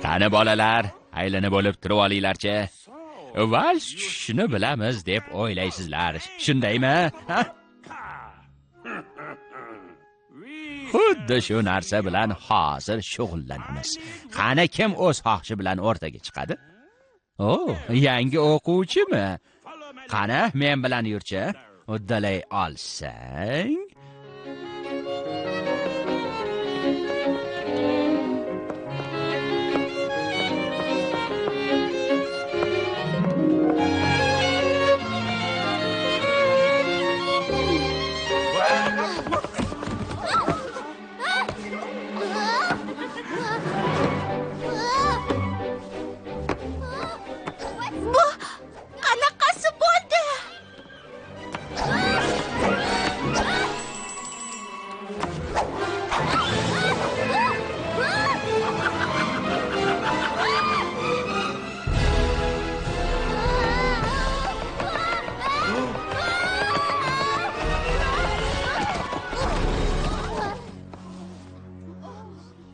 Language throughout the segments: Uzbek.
Qani bolalar, aylanib bo'lib turib olinglarchi. Vals tushishni bilamiz deb o'ylaysizlar. Shundaymi? Ha? Xuddi shu narsa bilan hozir shug'ullanamiz. Qani kim o'z xohishi bilan o'rtaga chiqadi? O, yangi o'quvchimi? Qani men bilan yurchi. Uddalay olsang. Bu qanaqasi bo'ldi?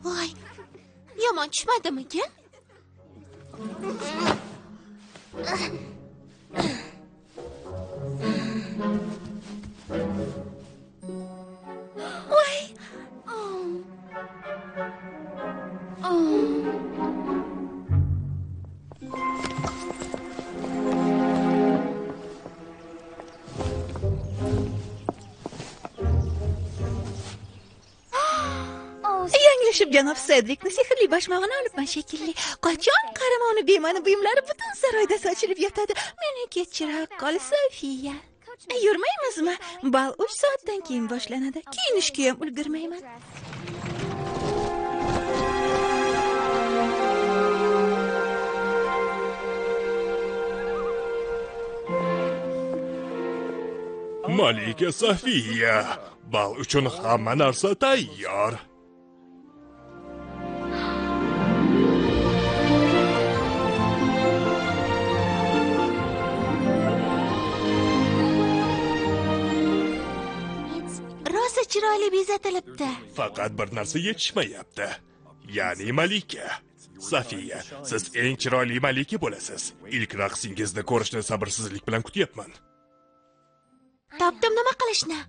Voy, yomon tushmadimikin? Voy! Yanglishib janob Sedrikni sehrli boshmog'ini olibman shekilli. Qachon qarama uni bema'ni buyumlari butun saroyda sochilib yotadi. Meni kechira qol, Sofiya. Yurmaymizmi? Bal 3 soatdan keyin boshlanadi. Kiyinishga ham ulgurmayman. Malika Sofiya, bal uchun hamma narsa tayyor. Rosa chiroyli bezatilibdi. Faqat bir narsa yetishmayapti. Ya'ni malika. Sofiya, siz eng chiroyli malika bo'lasiz. Ilk raqsingizni ko'rishni sabrsizlik bilan kutyapman. Topdim nima qilishni.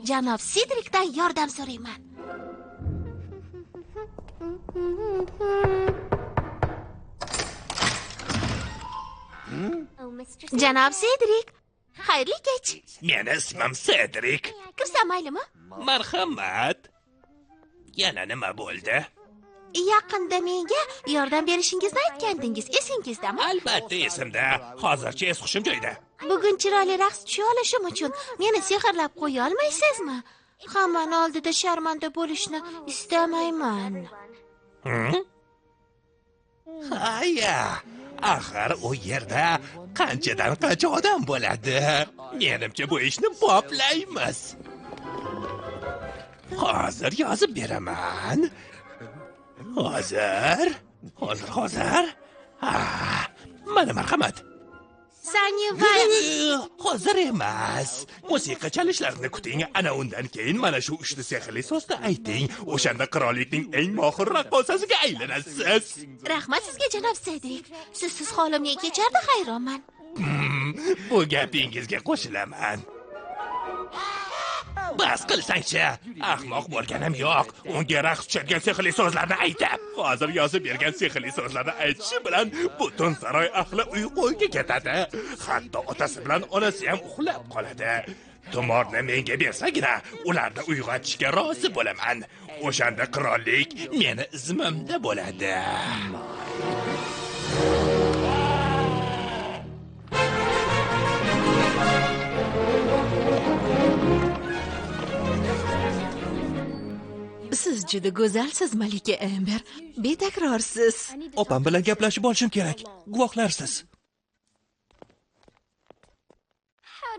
Janob Sedrikdan yordam so'rayman. Janob Sedrik, xayrli kech. Meni ismim Sedrik. Kirsam maylimi? Marhamat. Yana nima bo'ldi? Yaqinda menga yordam berishingizni aytgandingiz, esingizdami? Albatta esimda. Hozircha es hushim joyida. Bugun chiroyli raqs tusha olishim uchun meni sehrlab qo'ya olmaysizmi? Hammani oldida sharmanda bo'lishni istamayman. Haya, axir u yerda qanchadan qancha odam bo'ladi. Menimcha bu ishni boplaymiz. Hozir yozib beraman. Hozir. Ha, mana marhamat. Sanivay. Hozir emas. Musiqa chalishlarini kuting. Ana undan keyin mana shu uchta sehrli so'zni ayting. O'shanda qirollikning eng mohir raqqosasiga aylanasiz. Rahmat sizga, janob Sedrik. Sizsiz holim ne kechardi, hayronman. Bu gapingizga qo'shilaman. Bas qilsangchi, ahmoq bo'lganim yo'q. Unga raqs tushadigan sehrli so'zlarni aytib, hozir yozib bergan sehrli so'zlarni aytishi bilan butun saroy ahli uyquga ketadi. Hatto otasi bilan onasi ham uxlab qoladi. Tumorni menga bersagina, ularni uyg'otishga rozi bo'laman. O'shanda qirollik meni izmimda bo'ladi. Siz juda go'zalsiz, Malika Ember. Betakrorsiz. Opam bilan gaplashib olishim kerak. Guvohlarsiz.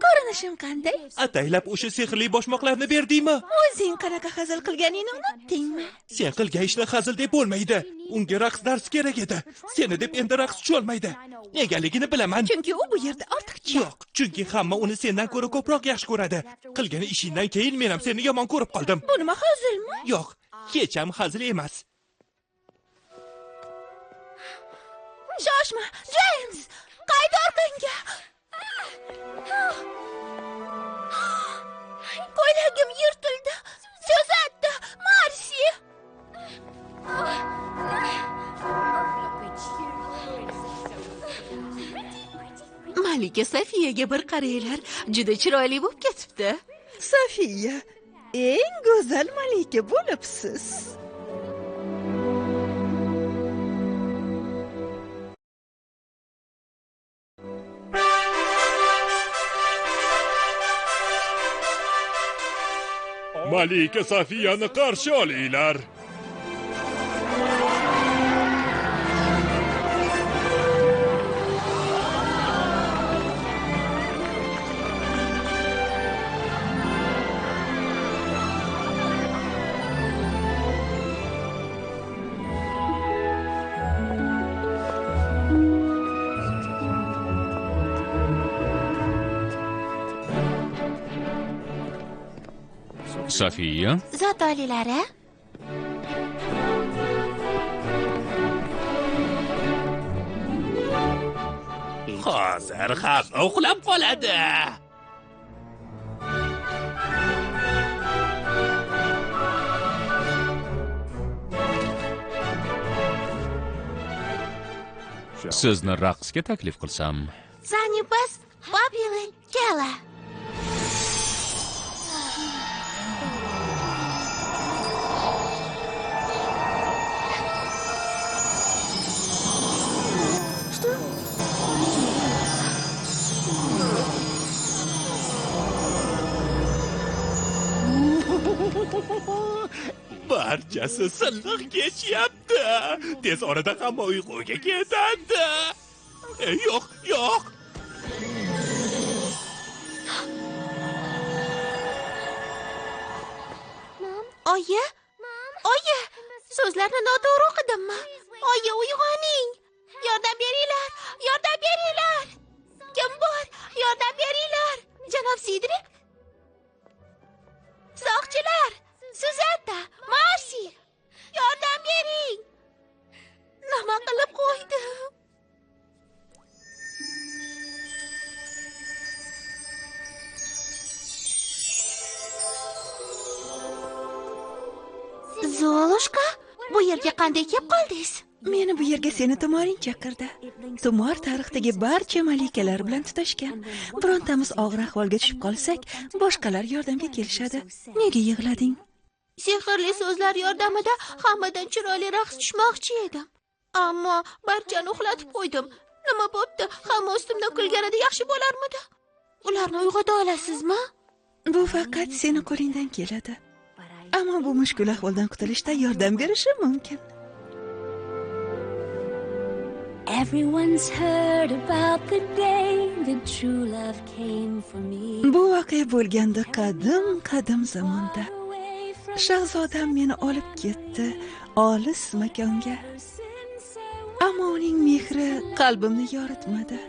Ko'rinishim qanday? Ataylab o'sha sehrli boshmoqlarni berdingmi? O'zing qanaqa hazil qilganingni unutdingmi? Sen qilgan ishni hazil deb bo'lmaydi. Unga raqs darsi kerak edi. Seni deb endi raqs tusholmaydi. Negaligini bilaman. Chunki u bu yerda ortiqcha. Yo'q, chunki hamma uni sendan ko'ra ko'proq yaxshi ko'radi. Qilgan ishingdan keyin men ham seni yomon ko'rib qoldim. Bu nima hazilmi? Yo'q, hech ham hazil emas. Shoshma, James, qayt orqangga. Ko'ylagim yirtildi. Suzetta, Marsi. Malika Sofiyaga bir qaranglar, juda chiroyli bo'lib ketibdi. Sofiya, eng go'zal malika bo'libsiz. Malika Sofiyani qarshi olinglar. Sofiya, Zot oliylari. Hozir hamma uxlab qoladi. Sizni raqsga taklif qilsam. Zanibas Bobili Kela. Barchasi silliq kechyapti. Tez orada hamma uyquga ketadi. Yo'q, yo'q. Oyi, oyi, so'zlarni noto'g'ri o'qidimmi? Oyi, uyg'oning. Yordam beringlar, yordam beringlar. Kim bor? Yordam beringlar. Janob Sedrik. Soqchilar, Suzetta, Marsi, yordam bering. Nima qilib qo'ydim? Zolushka, bu yerga qanday kelib qoldingiz? Meni bu yerga seni tumoring chaqirdi. Tumor tarixdagi barcha malikalar bilan tutashgan. Birontamiz og'ir ahvolga tushib qolsak, boshqalar yordamga kelishadi. Nega yig'lading? Sehrli so'zlar yordamida hammadan chiroyli raqs tushmoqchi edim. Ammo barchani uxlatib qo'ydim. Nima bo'pti? Hamma ustimdan kulganida yaxshi bo'larmidi? Ularni uyg'ota olasizmi? Bu faqat seni qo'lingdan keladi. Ammo bu mushkul ahvoldan qutulishda yordam berishi mumkin. Everyone's heard about the day that true love came for me. Bu voqea bo'lganda qadim zamonda. Shahzodam meni olib ketdi olis makonga. Ammo uning mehri qalbimni yoritmadi.